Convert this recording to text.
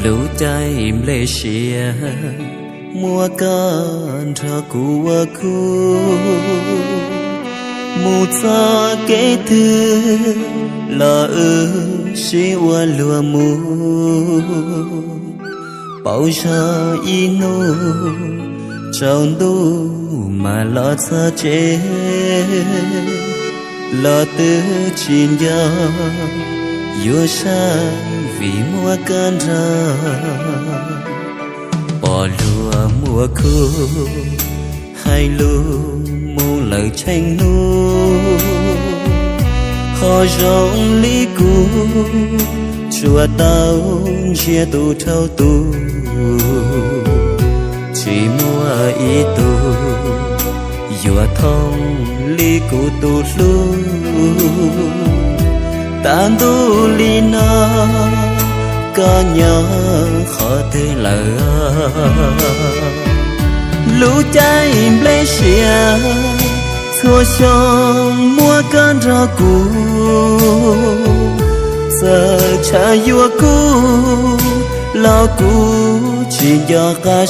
Lub caij nplej siab muab koj nrog kuv ua khub, mus txoj kev twg los wb sib ua luag mus. Pauv zog ib hnub tsaus ntuj mas los txog tsev, los twb tsis nco yuav saib vim muab koj nrog. Pom luag muaj khub hais lus mus lawm tsheej hnub, ho zoo li kuv tsuas tau ntsia tus dhau tus, tsis muaj ib tug yuav thooj li kuv tus hlub. Tag ntuj li no koj nyob qhov twg lawm? Lub caij nplej siab txhua xyoo muab koj nrog kuv, txawm tshav yuav kub los kuv tsis nco qab